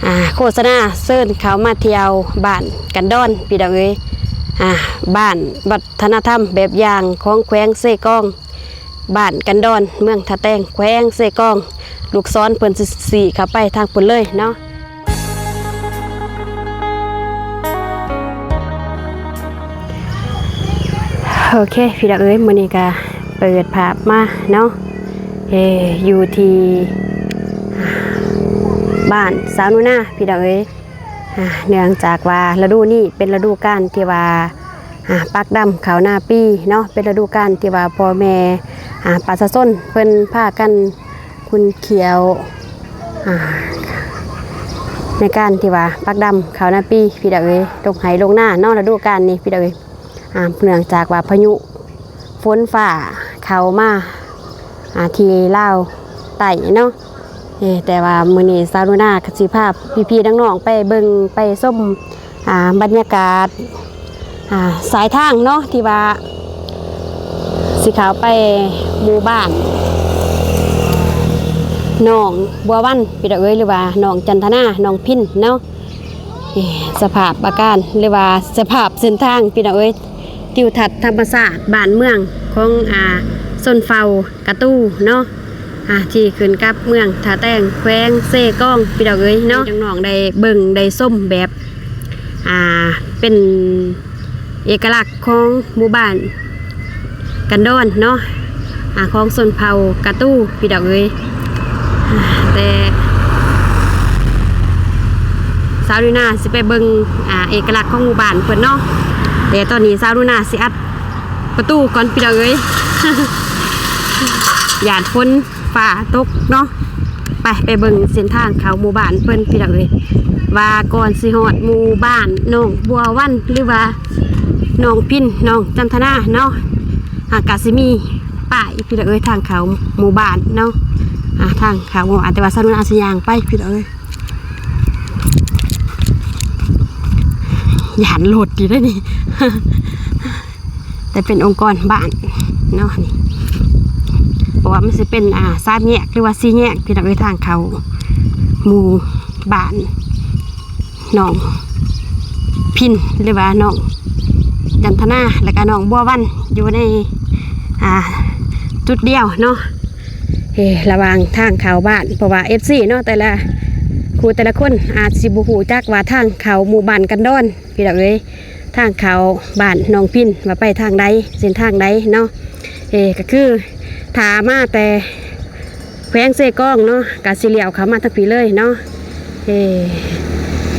ອ່າ ໂຄສະນາເຊີນເຂົ້າມາທ່ຽວບ້ານກັນດອນ ພີ່ນ້ອງເອີຍ. ອ່າ ບ້ານວັດທະນະທຳແບບຢ່າງຂອງແຂວງເຊກອງ, ບ້ານກັນດອນ ເມືອງທ່າແຕງ ແຂວງເຊກອງ. ລູກສອນເພິ່ນຊິຊີ້ເຂົ້າໄປທາງພຸ້ນເລີຍເນາະ. ໂອເຄ ພີ່ນ້ອງເອີຍ, ມື້ນີ້ກະເປີດພາບມາເນາະ, ເອີ ຢູ່ທີ່ບ້ານສາວໜູນາ ພີ່ນ້ອງເອີຍ. ອ່າ ເນື່ອງຈາກວ່າລະດູນີ້ເປັນລະດູການທີ່ວ່າ ອ່າ ປັກດຳເຂົ້ານາປີເນາະ, ເປັນລະດູການທີ່ວ່າພໍ່ແມ່ ອ່າ ປະຊາຊົນເພິ່ນພາກັນຂຸ້ນຂ້ຽວ ອ່າ ໃນການທີ່ວ່າປັກດຳເຂົ້ານາປີ ພີ່ນ້ອງເອີຍ, ລົງໄຮ່ລົງນາເນາະ ລະດູການນີ້ ພີ່ນ້ອງເອີຍ. ອ່າ ເນື່ອງຈາກວ່າພາຍຸຝົນຟ້າເຂົ້າມາ ອ່າ ທີ່ລາວໃຕ້ເນາະ, ເອີ ແຕ່ວ່າມື້ນີ້ສາວໜູນາກໍຊິພາພີ່ໆນ້ອງໆໄປເບິ່ງໄປຊົມ ອ່າ ບັນຍາກາດ ອ່າ ສາຍທາງເນາະ ທີ່ວ່າຊິເຂົ້າໄປໝູ່ບ້ານໜອງບົວວັນ ພີ່ນ້ອງເອີຍ, ຫຼືວ່າໜອງຈັນທະນາ ໜອງພິນເນາະ. ເອີ ສະພາບອາກາດ ຫຼືວ່າສະພາບເສັ້ນທາງ ພີ່ນ້ອງເອີຍ, ທິວທັດທຳມະຊາດບ້ານເມືອງຂອງ ອ່າ ຊົນເຜົ່າກະຕູເນາະ ອ່າ ທີ່ຂຶ້ນກັບເມືອງທ່າແຕງ ແຂວງເຊກອງ ພີ່ນ້ອງເອີຍເນາະ. ໃຫ້ນ້ອງໆໄດ້ເບິ່ງໄດ້ຊົມແບບ ອ່າ ເປັນເອກະລັກຂອງໝູ່ບ້ານກັນດອນເນາະ ອ່າ ຂອງຊົນເຜົ່າກະຕູ ພີ່ນ້ອງເອີຍ. ແຕ່ສາວໜູນາຊິໄປເບິ່ງ ອ່າ ເອກະລັກຂອງໝູ່ບ້ານເພິ່ນເນາະ, ແຕ່ຕອນນີ້ສາວໜູນາຊິອັດປະຕູກ່ອນ ພີ່ນ້ອງເອີຍ, ຢ້ານຝົນຟ້າຕົກເນາະ. ໄປ ໄປເບິ່ງເສັ້ນທາງເຂົ້າໝູ່ບ້ານເພິ່ນ ພີ່ນ້ອງເອີຍ, ວ່າກ່ອນຊິຮອດໝູ່ບ້ານໜອງບົວວັນ ຫຼືວ່າໜອງພິນ ໜອງຈັນທະນາເນາະ, ຫາກະຊິມີປ້າຍ ພີ່ນ້ອງເອີຍ, ທາງເຂົ້າໝູ່ບ້ານເນາະ, ອ່າ ທາງເຂົ້າໝູ່ບ້ານ. ແຕ່ວ່າສາວໜູນາຊິຍ່າງໄປ ພີ່ນ້ອງເອີຍ, ຢ້ານລົດຢູ່ເດ້ນີ້. ແຕ່ເປັນອົງກອນບ້ານເນາະນີ້, ເພາະວ່າມັນຊິເປັນ ອ່າ ສາມແຍກ ຫຼືວ່າສີ່ແຍກ ພີ່ນ້ອງເອີຍ, ທາງເຂົ້າໝູ່ບ້ານໜອງພິນ ຫຼືວ່າໜອງຈັນທະນາ ແລ້ວກະໜອງບົວວັນ ຢູ່ໃນ ອ່າ ຈຸດດຽວເນາະ. ເອີ ລະຫວ່າງທາງເຂົ້າບ້ານ ເພາະວ່າ ເອັຟຊີ ເນາະ ແຕ່ລະຄູ່ແຕ່ລະຄົນອາດຊິບໍ່ຮູ້ຈັກວ່າທາງເຂົ້າໝູ່ບ້ານກັນດອນ ພີ່ນ້ອງເອີຍ, ທາງເຂົ້າບ້ານໜອງພິນວ່າໄປທາງໃດ ເສັ້ນທາງໃດເນາະ. ເອີ ກໍຄືຖ້າມາແຕ່ແຂວງເຊກອງເນາະ ກໍຊິລ້ຽວເຂົ້າມາທາງພີ້ເລີຍເນາະ. ເອີ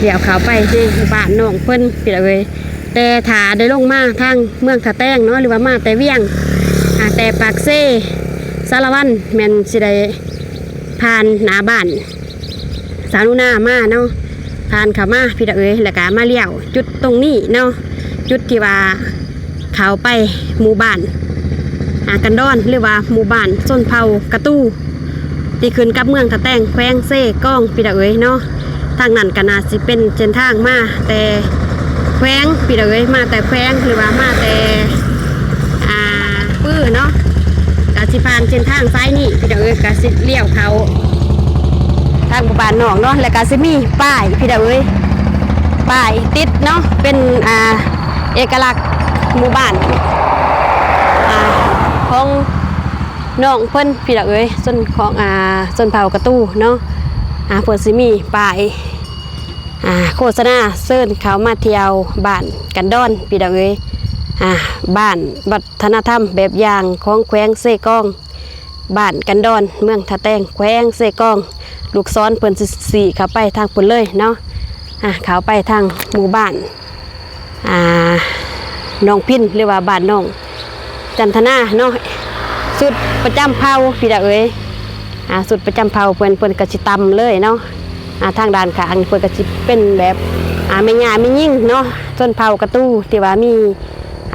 ລ້ຽວເຂົ້າໄປໃນບ້ານນ້ອງເພິ່ນ ພີ່ນ້ອງເອີຍ. ແຕ່ຖ້າໄດ້ລົງມາທາງເມືອງທ່າແຕງເນາະ ຫຼືວ່າມາແຕ່ວຽງ ອ່າ ແຕ່ປາກເຊ ສາລະວັນ ແມ່ນຊິໄດ້ຜ່ານໜ້າບ້ານ ສາວໜູນາມາເນາະ, ຜ່ານເຂົ້າມາ ພີ່ນ້ອງເອີຍ, ແລ້ວກະມາລ້ຽວຈຸດຕົງນີ້ເນາະ, ຈຸດທີ່ວ່າເຂົ້າໄປໝູ່ບ້ານ ອ່າ ກັນດອນ ຫຼືວ່າໝູ່ບ້ານຊົນເຜົ່າກະຕູ ທີ່ຂຶ້ນກັບເມືອງທ່າແຕງ ແຂວງເຊກອງ ພີ່ນ້ອງເອີຍເນາະ. ທາງນັ້ນກໍໜ້າຊິເປັນເສັ້ນທາງມາແຕ່ແຂວງ ພີ່ນ້ອງເອີຍ, ມາແຕ່ແຂວງ ຫຼືວ່າມາແຕ່ ອ່າ ປືເນາະ, ກະຊິຜ່ານເສັ້ນທາງສາຍນີ້ ພີ່ນ້ອງເອີຍ, ກະຊິລ້ຽວເຂົ້າທາງໝູ່ບ້ານນ້ອງເນາະ, ແລ້ວກະຊິມີປ້າຍ ພີ່ນ້ອງເອີຍ, ປ້າຍຕິດເນາະ, ເປັນ ອ່າ ເອກະລັກໝູ່ບ້ານ ອ່າ ຂອງນ້ອງເພິ່ນ ພີ່ນ້ອງເອີຍ, ຊົນຂອງ ອ່າ ຊົນເຜົ່າກະຕູເນາະ. ອ່າ ເພິ່ນຊິມີປ້າຍ ອ່າ ໂຄສະນາເຊີນເຂົ້າມາທ່ຽວບ້ານກັນດອນ ພີ່ນ້ອງເອີຍ, ອ່າ ບ້ານວັດທະນະທຳແບບຢ່າງຂອງແຂວງເຊກອງ, ບ້ານກັນດອນ ເມືອງທ່າແຕງ ແຂວງເຊກອງ. ລູກສອນເພິ່ນຊິຊີ້ເຂົ້າໄປທາງພຸ້ນເລີຍເນາະ, ອ່າ ເຂົ້າໄປທາງໝູ່ບ້ານ ອ່າ ໜອງພິນ ຫຼືວ່າບ້ານໜອງຈັນທະນາເນາະ. ຊຸດປະຈຳເຜົ່າ ພີ່ນ້ອງເອີຍ, ອ່າ ຊຸດປະຈຳເຜົ່າເພິ່ນ ເພິ່ນກໍຊິຕ່ຳເລີຍເນາະ. ອ່າ ທາງດ້ານຂ້າງເພິ່ນກໍຊິເປັນແບບ ອ່າ ແມ່ຍ່າແມ່ຍິງເນາະ, ຊົນເຜົ່າກະຕູ ທີ່ວ່າມີ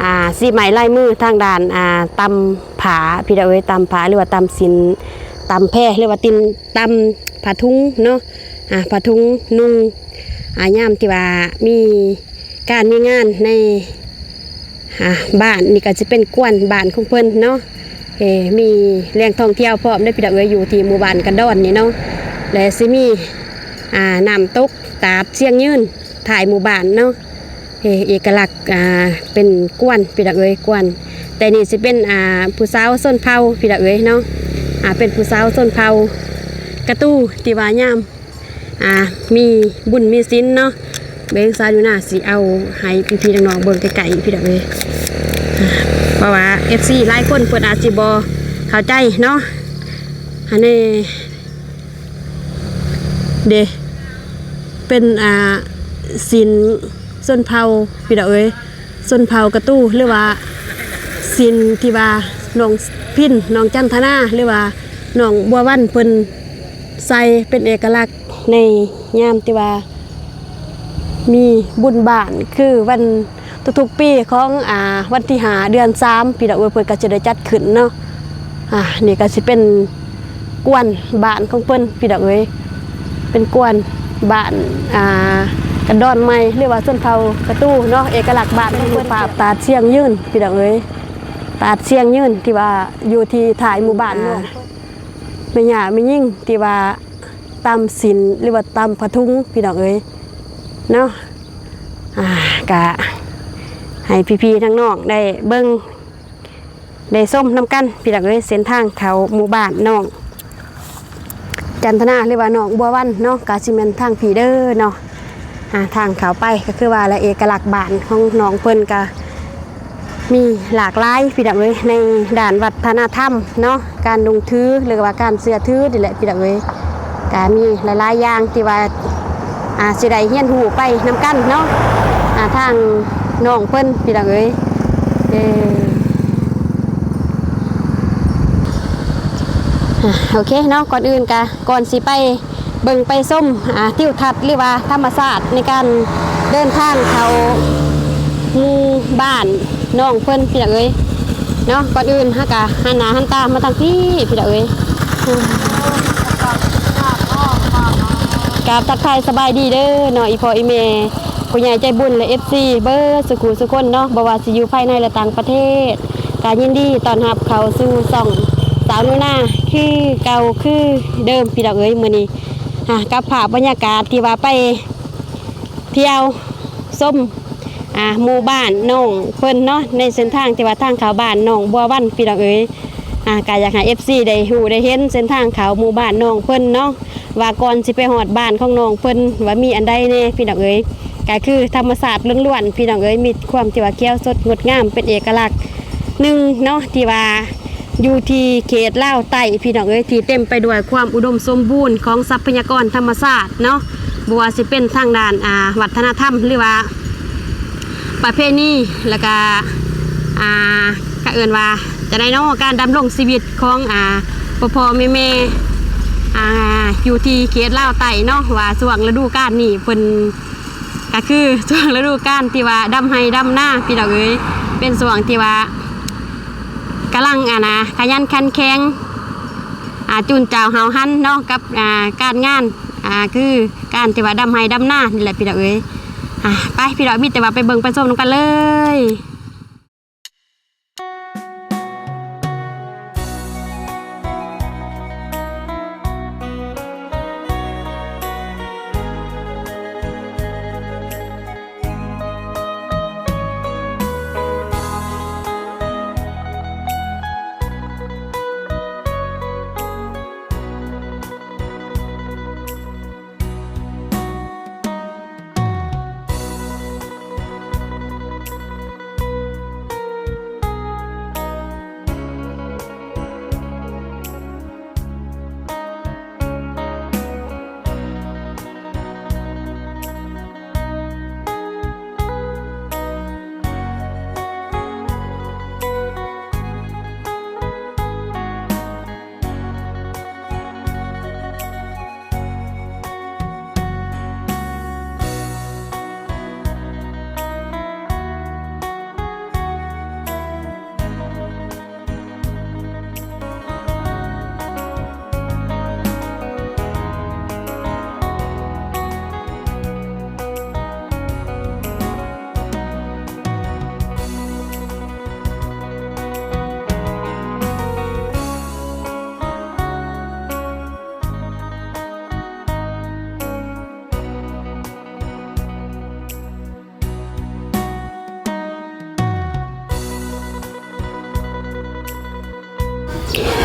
ອ່າ ສີໄມ້ລາຍມືທາງດ້ານ ອ່າ ຕ່ຳຜ້າ ພີ່ນ້ອງເອີຍ, ຕ່ຳຜ້າ ຫຼືວ່າຕ່ຳສິ້ນ ຕ່ຳແພ ຫຼືວ່າຕິນ ຕ່ຳຜ້າຖຸງເນາະ, ອ່າ ຜ້າຖຸງນຸ່ງ. ອ່າ ຍາມທີ່ວ່າມີ ການມີງານໃນ ອ່າ ບ້ານນີ້ກໍຊິເປັນກວນບ້ານຂອງເພິ່ນເນາະ, ເອີ ມີແຫຼ່ງທ່ອງທ່ຽວພ້ອມເດ້ ພີ່ນ້ອງເອີຍ, ຢູ່ທີ່ໝູ່ບ້ານກັນດອນນີ້ເນາະ. ແລະ ຊິມີ ອ່າ ນ້ຳຕົກຕາດຊຽງຍືນ ທ້າຍໝູ່ບ້ານເນາະ. ເອ ເອກະລັກ ອ່າ ເປັນກວນ ພີ່ນ້ອງເອີຍ ກວນ. ແຕ່ນີ້ຊິເປັນ ອ່າ ຜູ້ສາວຊົນເຜົ່າ ພີ່ນ້ອງເອີຍເນາະ. ອ່າ ເປັນຜູ້ສາວຊົນເຜົ່າກະຕູ ທີ່ວ່າຍາມ ອ່າ ມີບຸນມີສິນເນາະ. ເບິ່ງ ສາວນິວນາຊິເອົາໃຫ້ພີ່ໆນ້ອງໆເບິ່ງໃກ້ໆ ພີ່ນ້ອງເອີຍ. ອ່າ ເພາະວ່າເອັຟຊີຫຼາຍຄົນເພິ່ນອາດຊິບໍ່ເຂົ້າໃຈເນາະ. ອັນນີ້ເດ້ ເປັນ ອ່າ ສິນຊົນເຜົ່າ ພີ່ນ້ອງເອີຍ. ຊົນເຜົ່າກະຕູ ຫຼືວ່າສິນທີ່ວ່ານ້ອງພິນ ນ້ອງຈັນທະນາ ຫຼືວ່ານ້ອງບົວວັນ ເພິ່ນໃສ່ເປັນເອກະລັກໃນຍາມທີ່ວ່າມີບຸນບ້ານ ຄືວັນ ທຸກໆປີຂອງ ອ່າ ວັນທີຫ້າ ເດືອນສາມ ພີ່ນ້ອງເອີຍ ເພິ່ນກໍຈະໄດ້ຈັດຂຶ້ນເນາະ. ອ່າ ນີ້ກໍຊິເປັນກວນບ້ານຂອງເພິ່ນ ພີ່ນ້ອງເອີຍ ເປັນກວນບ້ານ ອ່າ ກະດອນໃໝ່ ຫຼືວ່າຊົນເຜົ່າກະຕູເນາະ. ເອກະລັກບ້ານຂອງເພິ່ນ ປາບຕາດຊຽງຍືນ ພີ່ນ້ອງເອີຍ ຕາດຊຽງຍືນທີ່ວ່າຢູ່ທີ່ທ້າຍໝູ່ບ້ານເນາະ. ອ່າ ແມ່ຍ່າແມ່ຍິງທີ່ວ່າຕຳສິນ ຫຼືວ່າຕຳຜ້າທຸງ ພີ່ນ້ອງເອີຍເນາະ. ອ່າ ກະໃຫ້ພີ່ໆນ້ອງໆໄດ້ເບິ່ງ ໄດ້ຊົມນຳກັນ ພີ່ນ້ອງເອີຍ. ເສັ້ນທາງເຂົ້າໝູ່ບ້ານນ້ອງຈັນທະນາ ຫຼືວ່ານ້ອງບົວວັນເນາະ ກະຊິແມ່ນທາງພີ້ເດີເນາະ. ອ່າ ທາງເຂົ້າໄປກໍຄືວ່າລະ ເອກະລັກບ້ານຂອງນ້ອງເພິ່ນກະມີຫຼາກຫຼາຍ ພີ່ນ້ອງເອີຍ ໃນດ້ານວັດທະນະທຳເນາະ ການນຸ່ງຖື ຫຼືວ່າການເຊື່ອຖືນີ້ແຫຼະ ພີ່ນ້ອງເອີຍ. ກະມີຫຼາຍໆຢ່າງທີ່ວ່າ ອ່າ ຊິໄດ້ຮຽນຮູ້ໄປນຳກັນເນາະ. ອ່າ ທາງນ້ອງເພິ່ນ ພີ່ນ້ອງເອີຍ ເອີ ອ່າ ໂອເຄເນາະ. ກ່ອນອື່ນກະ ກ່ອນຊິໄປເບິ່ງໄປຊົມ ອ່າ ທິວທັດ ຫຼືວ່າທຳມະຊາດ ໃນການເດີນທາງເຂົ້າໝູ່ບ້ານນ້ອງເພິ່ນ ພີ່ນ້ອງເອີຍເນາະ. ກ່ອນອື່ນເຮົາກະຫັນໜ້າຫັນຕາມາທາງພີ້ ພີ່ນ້ອງເອີຍ. ກາບທັກທາຍສະບາຍດີເດີເນາະ ອີ່ພໍ່ອີ່ແມ່ ຜູ້ໃຫຍ່ໃຈບຸນ ແລະ ເອັຟຊີ ເບິດສຸຂູສຸຄົນເນາະ ບໍ່ວ່າຊິຢູ່ພາຍໃນ ແລະ ຕ່າງປະເທດ ກະຍິນດີຕ້ອນຮັບເຂົ້າສູ່ຊ່ອງສາວໜູນາຄືເກົ່າຄືເດີມ ພີ່ນ້ອງເອີຍ. ມື້ນີ້ ອ່າ ກັບພາບບັນຍາກາດທີ່ວ່າໄປທ່ຽວຊົມ ອ່າ ໝູ່ບ້ານນ້ອງເພິ່ນເນາະ ໃນເສັ້ນທາງທີ່ວ່າທາງເຂົ້າບ້ານນ້ອງບົວວັນ ພີ່ນ້ອງເອີຍ. ອ່າ ກະຢາກໃຫ້ເອັຟຊີໄດ້ຮູ້ໄດ້ເຫັນເສັ້ນທາງເຂົ້າໝູ່ບ້ານນ້ອງເພິ່ນເນາະ ວ່າກ່ອນຊິໄປຮອດບ້ານຂອງນ້ອງເພິ່ນວ່າມີອັນໃດແດ່ ພີ່ນ້ອງເອີຍ. ກະຄືທຳມະຊາດລ້ວນໆ ພີ່ນ້ອງເອີຍ ມີຄວາມທີ່ວ່າຂຽວສົດງົດງາມ ເປັນເອກະລັກໜຶ່ງເນາະ ທີ່ວ່າ ຢູ່ທີ່ເຂດລາວໃຕ້ ພີ່ນ້ອງເອີຍ ທີ່ເຕັມໄປດ້ວຍຄວາມອຸດົມສົມບູນຂອງຊັບພະຍາກອນທຳມະຊາດເນາະ. ບໍ່ວ່າຊິເປັນທາງດ້ານ ອ່າ ວັດທະນະທຳ ຫຼືວ່າປະເພນີ ແລ້ວກະ ອ່າ ກະເອີ້ນວ່າຈັ່ງໃດເນາະ ການດຳລົງຊີວິດຂອງ ອ່າ ພໍ່ໆແມ່ໆ ອ່າ ຢູ່ທີ່ເຂດລາວໃຕ້ເນາະ ວ່າຊ່ວງລະດູການນີ້ເພິ່ນ ກະຄືຊ່ວງລະດູການທີ່ວ່າດຳໄຮ່ດຳນາ ພີ່ນ້ອງເອີຍ ເປັນຊ່ວງທີ່ວ່າກຳລັງ ອ່າ ນະ ຂະຫຍັນຂັນແຂງ ອ່າ ຈູນຈ້າວຫ້າວຫັນເນາະ ກັບ ອ່າ ການງານ ອ່າ ຄືການທີ່ວ່າດຳໄຮ່ດຳນານີ້ແຫຼະ ພີ່ນ້ອງເອີຍ. ອ່າ ໄປ ພີ່ນ້ອງ ມີແຕ່ວ່າໄປເບິ່ງໄປຊົມນຳກັນເລີຍ.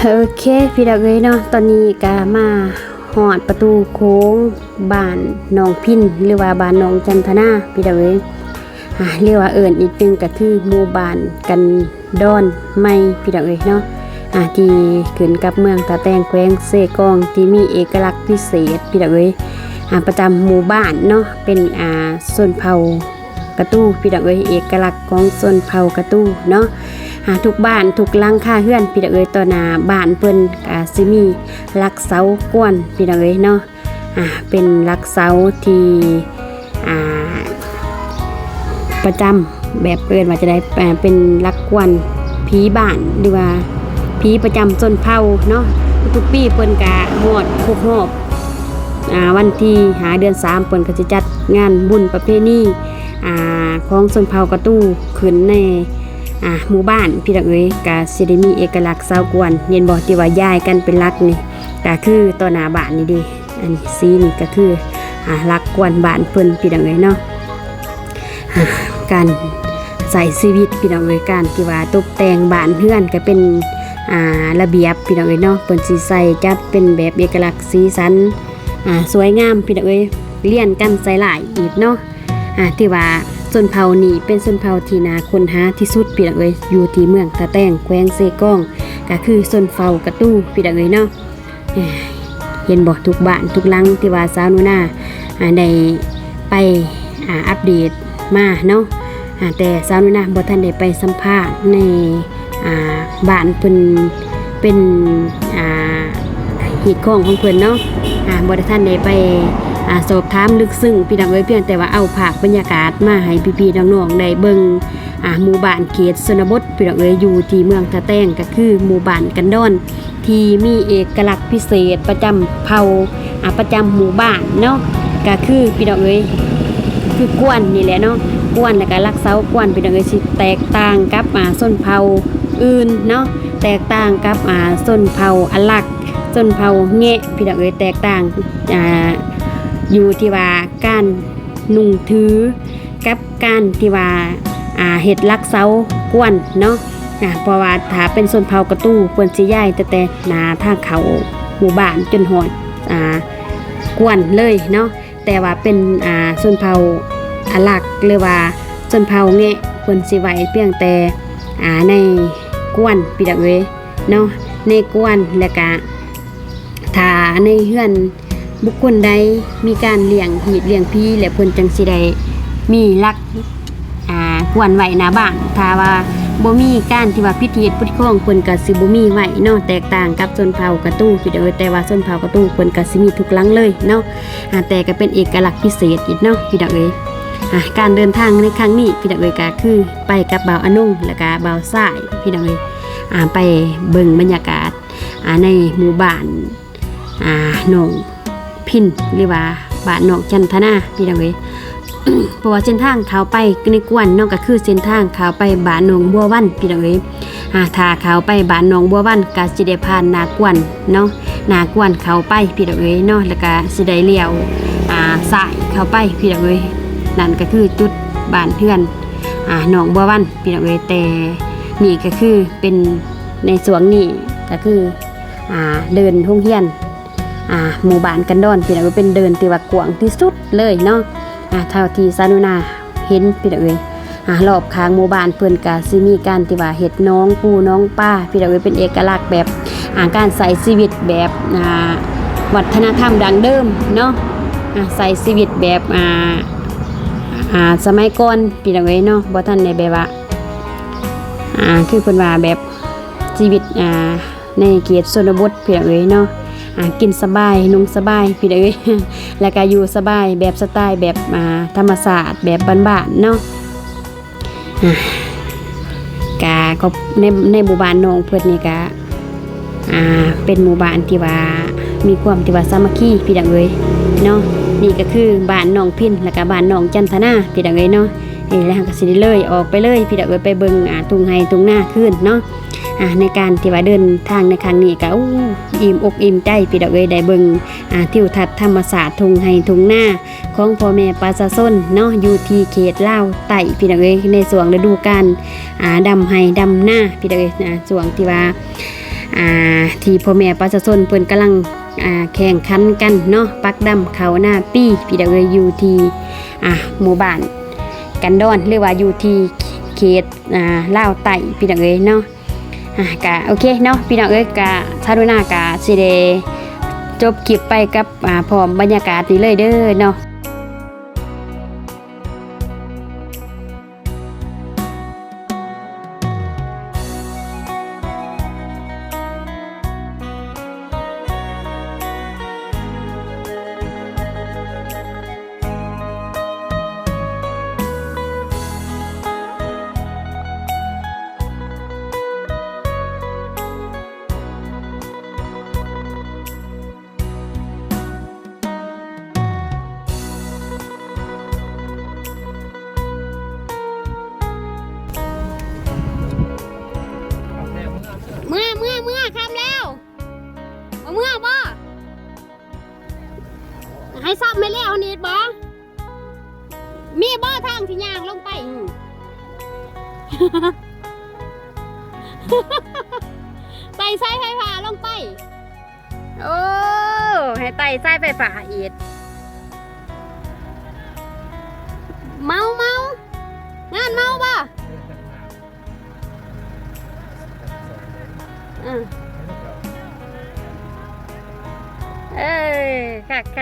ໂອເຄ ພີ່ນ້ອງເອີຍເນາະ, ຕອນນີ້ກະມາຮອດປະຕູໂຂງບ້ານໜອງພິນ ຫຼືວ່າບ້ານໜອງຈັນທະນາ ພີ່ນ້ອງເອີຍ. ອາ ຫຼືວ່າເອີ້ນອີກໜຶ່ງກະຄືໝູ່ບ້ານກັນດອນໃໝ່ ພີ່ນ້ອງເອີຍເນາະ, ອາ ທີ່ຂຶ້ນກັບເມືອງທ່າແຕງ ແຂວງເຊກອງ ທີ່ມີເອກະລັກພິເສດ ພີ່ນ້ອງເອີຍ. ອາ ປະຈຳໝູ່ບ້ານເນາະ ເປັນ ອາ ຊົນເຜົ່າ ກະຕູ ພີ່ນ້ອງເອີຍ, ເອກະລັກຂອງຊົນເຜົ່າກະຕູເນາະ. ອາ ທຸກບ້ານທຸກຫຼັງຄາເຮືອນ ພີ່ນ້ອງເອີຍ, ຕໍ່ໜ້າບ້ານເພິ່ນກະຊິມີຫຼັກເສົາກວນ ພີ່ນ້ອງເອີຍເນາະ. ອາ ເປັນຫຼັກເສົາທີ່ ອາ ປະຈຳ ແບບເອີ້ນວ່າຈັ່ງໃດ ອາ ເປັນຫຼັກກວນຜີບ້ານ ຫຼືວ່າຜີປະຈຳຊົນເຜົ່າເນາະ. ທຸກໆປີເພິ່ນກະຮອດຄົບຮອບ ອາ ວັນທີຫ້າເດືອນສາມ ເພິ່ນກໍຊິຈັດງານບຸນປະເພນີ ອາ ຂອງຊົນເຜົ່າກະຕູຂຶ້ນໃນ ອາ ໝູ່ບ້ານ ພີ່ນ້ອງເອີຍ. ກະຊິໄດ້ມີເອກະລັກເສົາກວນ ເຫັນບໍ່ ທີ່ວ່າຢາຍກັນເປັນຫຼັກນີ້ ກະຄືຕໍ່ໜ້າບ້ານນີ້ເດ້. ອັນນີ້ ສີນີ້ກະຄື ອາ ຫຼັກກວນບ້ານເພິ່ນ ພີ່ນ້ອງເອີຍເນາະ. ອາ ການໃຊ້ຊີວິດ ພີ່ນ້ອງເອີຍ, ການທີ່ວ່າຕົບແຕ່ງບ້ານເຮືອນກະເປັນ ອາ ລະບຽບ ພີ່ນ້ອງເອີຍເນາະ. ເພິ່ນຊິໃສ່ຈັດເປັນແບບເອກະລັກສີສັນ ອາ ສວຍງາມ ພີ່ນ້ອງເອີຍ, ລຽນກັນໃສ່ຫຼາຍອີກເນາະ. ອາ ຖືວ່າຊົນເຜົ່ານີ້ເປັນຊົນເຜົ່າທີ່ໜ້າຄົ້ນຫາທີ່ສຸດ ພີ່ນ້ອງເອີຍ, ຢູ່ທີ່ເມືອງທ່າແຕງ ແຂວງເຊກອງ ກະຄືຊົນເຜົ່າກະຕູ ພີ່ນ້ອງເອີຍເນາະ. ເຫັນບໍ່ ທຸກບ້ານທຸກຫຼັງທີ່ວ່າສາວໜູນາ ອາ ໄດ້ໄປ ອາ ອັບເດດມາເນາະ, ອາ ແຕ່ສາວໜູນາບໍ່ທັນໄດ້ໄປສຳພາດໃນ ອາ ບ້ານເພິ່ນ ເປັນ ອາ ຮີດຄອງຂອງເພິ່ນເນາະ, ອາ ບໍ່ໄດ້ທັນໄດ້ໄປ ອາ ສອບຖາມເລິກເຊິ່ງ ພີ່ນ້ອງເອີຍ, ພຽງແຕ່ວ່າເອົາພາບບັນຍາກາດມາໃຫ້ພີ່ໆນ້ອງໆໄດ້ເບິ່ງ. ອາ ໝູ່ບ້ານເຂດຊົນນະບົດ ພີ່ນ້ອງເອີຍ, ຢູ່ທີ່ເມືອງທ່າແຕງ ກະຄືໝູ່ບ້ານກັນດອນ ທີ່ມີເອກະລັກພິເສດປະຈຳເຜົ່າ ອາ ປະຈຳໝູ່ບ້ານເນາະ, ກະຄື ພີ່ນ້ອງເອີຍ ຄືກວນນີ້ແຫຼະເນາະ. ກວນ ແລ້ວກະຫຼັກເສົາກວນ ພີ່ນ້ອງເອີຍ ຊິແຕກຕ່າງກັບ ອາ ຊົນເຜົ່າອື່ນເນາະ, ແຕກຕ່າງກັບ ອາ ຊົນເຜົ່າອາລັກ ຊົນເຜົ່າແງະ ພີ່ນ້ອງເອີຍ, ແຕກຕ່າງ ອາ ຢູ່ທີ່ວ່າການນຸ່ງຖື ກັບການທີ່ວ່າ ອາ ເຮັດຫຼັກເສົາກວນເນາະ, ອາ ເພາະວ່າຖ້າເປັນຊົນເຜົ່າກະຕູ ເພິ່ນຊິຢາຍຕັ້ງແຕ່ໜ້າທາງເຂົ້າໝູ່ບ້ານຈົນຮອດ ອາ ກວນເລີຍເນາະ, ແຕ່ວ່າເປັນ ອາ ຊົນເຜົ່າອາລັກ ຫຼືວ່າຊົນເຜົ່າແງະ ເພິ່ນຊິໄວ້ພຽງແຕ່ ອາ ໃນກວນ ພີ່ນ້ອງເອີຍເນາະ, ໃນກວນ ແລ້ວກະ ຖ້າໃນເຮືອນບຸກຄົນໃດມີການລ້ຽງຮີດລ້ຽງຜີ ແລ້ວເພິ່ນຈັ່ງຊິໄດ້ມີຫຼັກ ອາ ກວນໄວ້ໜ້າບ້ານ. ຖ້າວ່າບໍ່ມີການທີ່ວ່າຜິດຮີດຜິດຄອງ ເພິ່ນກະຊິບໍ່ມີໄວ້ເນາະ, ແຕກຕ່າງກັບຊົນເຜົ່າກະຕູ ພີ່ນ້ອງເອີຍ, ແຕ່ວ່າຊົນເຜົ່າກະຕູເພິ່ນກະຊິມີທຸກຫຼັງເລີຍເນາະ, ອາ ແຕ່ກະເປັນເອກະລັກພິເສດອີກເນາະ ພີ່ນ້ອງເອີຍ. ອາ ການເດີນທາງໃນຄັ້ງນີ້ ພີ່ນ້ອງເອີຍ, ກະຄືໄປກັບບ່າວອານົງ ແລ້ວກະບ່າວຊາຍ ພີ່ນ້ອງເອີຍ, ອາ ໄປເບິ່ງບັນຍາກາດ ອາ ໃນໝູ່ບ້ານ ອາ ໜອງພິນ ຫຼືວ່າບ້ານໜອງຈັນທະນາ ພີ່ນ້ອງເອີຍ. ເພາະວ່າເສັ້ນທາງເຂົ້າໄປໃນກວນເນາະ ກໍຄືເສັ້ນທາງເຂົ້າໄປບ້ານໜອງບົວວັນ ພີ່ນ້ອງເອີຍ. ອາ ຖ້າເຂົ້າໄປບ້ານໜອງບົວວັນ ກໍຊິໄດ້ຜ່ານໜ້າກວນເນາະ, ໜ້າກວນເຂົ້າໄປ ພີ່ນ້ອງເອີຍເນາະ, ແລ້ວກໍຊິໄດ້ລ້ຽວ ອາ ຊ້າຍເຂົ້າໄປ ພີ່ນ້ອງເອີຍ. ນັ້ນກໍຄືຈຸດບ້ານເຮືອນ ອາ ໜອງບົວວັນ ພີ່ນ້ອງເອີຍ. ແຕ່ນີ້ກໍຄືເປັນໃນຊ່ວງນີ້ກໍຄື ອາ ເດີ່ນໂຮງຮຽນ ອາ ໝູ່ບ້ານກັນດອນ ພີ່ນ້ອງເອີຍ, ເປັນເດີ່ນທີ່ວ່າກວ້າງທີ່ສຸດເລີຍເນາະ. ອາ ເທົ່າທີ່ສາວໜູນາເຫັນ ພີ່ນ້ອງເອີຍ, ອາ ລອບຂ້າງໝູ່ບ້ານເພິ່ນກະຊິມີການທີ່ວ່າເຮັດໜອງປູໜອງປາ ພີ່ນ້ອງເອີຍ, ເປັນເອກະລັກແບບ ອາ ການໃຊ້ຊີວິດແບບ ອາ ວັດທະນະທຳດັ້ງເດີມເນາະ, ອາ ໃຊ້ຊີວິດແບບ ອາ ອາ ສະໄໝກ່ອນ ພີ່ນ້ອງເອີຍເນາະ, ບໍ່ທັນໄດ້ແບບວ່າ ອາ ຄືເພິ່ນວ່າແບບຊີວິດ ອາ ໃນເຂດຊົນນະບົດ ພີ່ນ້ອງເອີຍເນາະ, ອາ ກິນສະບາຍ ນຸ່ງສະບາຍ ພີ່ນ້ອງເອີຍ, ແລ້ວກະຢູ່ສະບາຍແບບສະໄຕແບບ ອາ ທຳມະຊາດ ແບບບ້ານໆເນາະ. ອາ ກະຂອບ ໃນ ໃນໝູ່ບ້ານນ້ອງເພິ່ນນີ້ກະ ອາ ເປັນໝູ່ບ້ານທີ່ວ່າມີຄວາມທີ່ວ່າສາມັກຄີ ພີ່ນ້ອງເອີຍເນາະ. ນີ້ກະຄືບ້ານນ້ອງພິນ ແລ້ວກະບ້ານນ້ອງຈັນທະນາ ພີ່ນ້ອງເອີຍເນາະ. ເອີ ແລ້ວເຮົາກະຊິໄດ້ເລີຍອອກໄປເລີຍ ພີ່ນ້ອງເອີຍ, ໄປເບິ່ງ ອາ ທົ່ງໄຮ່ທົ່ງນາຄືນເນາະ. ອາ ໃນການທີ່ວ່າເດີນທາງໃນຄັ້ງນີ້ກະ ໂອ້ ອີ່ມອົກອີ່ມໃຈ ພີ່ນ້ອງເອີຍ, ໄດ້ເບິ່ງ ອາ ທິວທັດທຳມະຊາດ ທົ່ງໄຮ່ທົ່ງນາຂອງພໍ່ແມ່ປະຊາຊົນເນາະ, ຢູ່ທີ່ເຂດລາວໃຕ້ ພີ່ນ້ອງເອີຍ, ໃນຊ່ວງລະດູການ ອາ ດຳໄຮ່ດຳນາ ພີ່ນ້ອງເອີຍ, ອາ ຊ່ວງທີ່ວ່າ ອ່າ ທີ່ພໍ່ແມ່ປະຊາຊົນເພິ່ນກຳລັງ ອ່າ ແຂ່ງຂັນກັນເນາະ ປັກດຳເຂົ້ານາປີ ພີ່ນ້ອງເອີຍ ຢູ່ທີ່ ອ່າ ໝູ່ບ້ານກັນດອນ ຫຼືວ່າຢູ່ທີ່ເຂດ ອ່າ ລາວໃຕ້ ພີ່ນ້ອງເອີຍເນາະ. ອ່າ ກະໂອເຄເນາະ ພີ່ນ້ອງເອີຍ ກະຊາວໜູນາກະຊິໄດ້ຈົບຄລິບໄປກັບ ອ່າ ພ້ອມບັນຍາກາດນີ້ເລີຍເດີເນາະ. ເມືອ ເມືອ ເມືອ ຄ່ຳແລ້ວ ບໍ່ເມືອບໍ່? ໃຫ້ຊ້ຳໃຫ້ແລ້ວນີ້ບໍ່? ມີບໍ່ທາງທີ່ຍ່າງລົງໄປ? ອືມ ໄຕ່ສາຍໄຟຟ້າລົງໄປ. ໂອ້ ໃຫ້ໄຕ່ສາຍໄຟຟ້າອີກ. ເມົາ ເມົາ ງານເມົາບໍ່? ເອີ ເອີ ຄັກໆໆ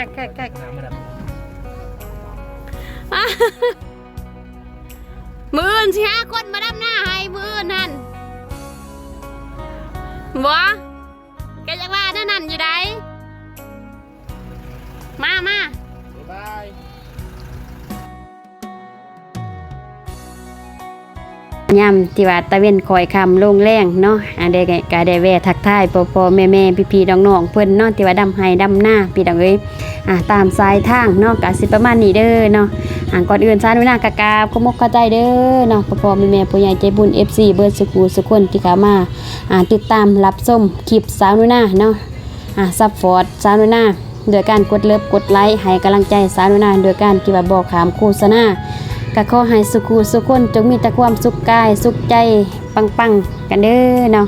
ໆ. ມື້ອື່ນຊິຫາຄົນມາດຳນາໃຫ້ ມື້ອື່ນຫັ້ນ. ບໍ່ ກໍຍັງວ່າແນວນັ້ນຢູ່ໃດ. ມາ ມາ ບາຍບາຍ. ຍາມທີ່ວ່າຕາເວັນຄ່ອຍຄ່ຳລົງແລງເນາະ ອ່າ ໄດ້ ກໍໄດ້ແວ່ທັກທາຍພໍ່ໆແມ່ໆ ພີ່ໆນ້ອງໆເພິ່ນເນາະ ທີ່ວ່າດຳໄຮ່ດຳນາ ພີ່ນ້ອງເອີຍ. ອ່າ ຕາມສາຍທາງເນາະ ກໍຊິປະມານນີ້ເດີເນາະ. ອ່າ ກ່ອນອື່ນສາວໜູນາກໍກາບຂອບອົກຂອບໃຈເດີເນາະ ພໍ່ໆແມ່ໆ ຜູ້ໃຫຍ່ໃຈບຸນ ເອັຟຊີ ເບິດສູ່ຜູ້ສູ່ຄົນທີ່ເຂົ້າມາ ອ່າ ຕິດຕາມຮັບຊົມຄລິບສາວໜູນາເນາະ. ອ່າ ຊັບພອດສາວໜູນາ ໂດຍການກົດເລີບກົດໄລ ໃຫ້ກຳລັງໃຈສາວໜູນາ ໂດຍການທີ່ວ່າບໍ່ຂ້າມໂຄສະນາ. ກໍຂໍໃຫ້ສູ່ຜູ້ສູ່ຄົນຈົ່ງມີແຕ່ຄວາມສຸກກາຍສຸກໃຈ ປັງໆກັນເດີເນາະ.